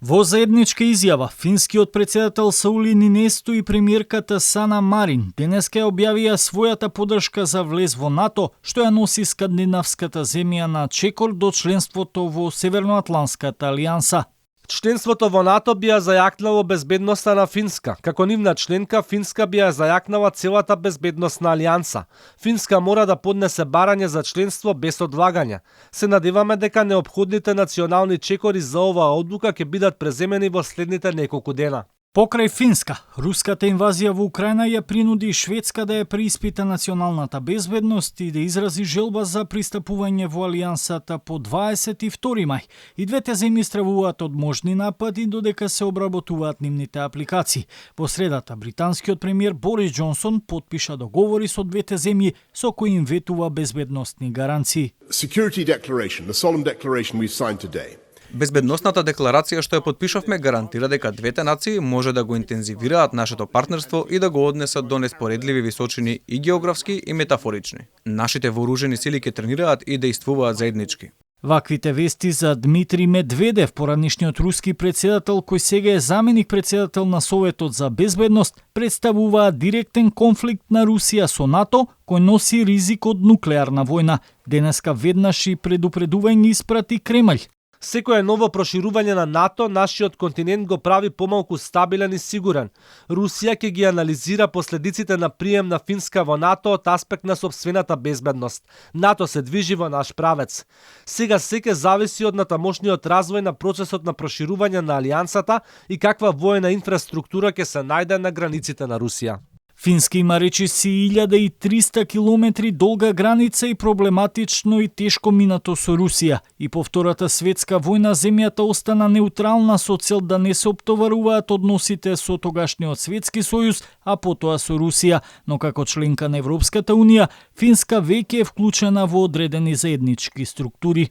Во заедничка изјава, финскиот председател Саули Нинисто и премиерката Сана Марин денеска ја објавија својата поддршка за влез во НАТО, што ја носи скандинавската земја на чекор до членството во Северноатланската алијанса. Членството во НАТО би ја зајакнало безбедноста на Финска. Како нивна членка, Финска би ја зајакнала целата безбедност на алијанса. Финска мора да поднесе барање за членство без одлагање. Се надеваме дека неопходните национални чекори за оваа одлука ќе бидат преземени во следните неколку дена. Покрај Финска, руската инвазија во Украина ја принуди Шведска да ја преиспита националната безбедност и да изрази желба за пристапување во алијансата по 22 мај. И двете земји стравуваат од можни напади додека се обработуваат нивните апликации. Во средата, британскиот премиер Борис Џонсон потпиша договори со двете земји со кои им ветува безбедносни гаранции. Security declaration, the solemn declaration we've signed today. Безбедносната декларација што ја потпишавме гарантира дека двете нации може да го интензивираат нашето партнерство и да го однесат до неспоредливи височини и географски и метафорични. Нашите вооружени сили ќе тренираат и действуваат заеднички. Ваквите вести за Дмитрий Медведев, поранишниот руски председател кој сега е заменик председател на Советот за безбедност, представуваат директен конфликт на Русија со НАТО, кој носи ризик од нуклеарна војна. Денеска веднаш и предупредување испрати Кремљ. Секое ново проширување на НАТО нашиот континент го прави помалку стабилен и сигурен. Русија ќе ги анализира последиците на прием на Финска во НАТО од аспект на сопствената безбедност. НАТО се движи во наш правец. Сега секе зависи од натамошниот развој на процесот на проширување на алијансата и каква воена инфраструктура ќе се најде на границите на Русија. Финска има речиси 1300 километри долга граница и проблематично и тешко минато со Русија. И по Втората светска војна земјата остана неутрална со цел да не се оптоваруваат односите со тогашниот Светски сојуз, а потоа со Русија. Но како членка на Европската унија, Финска веќе е вклучена во одредени заеднички структури.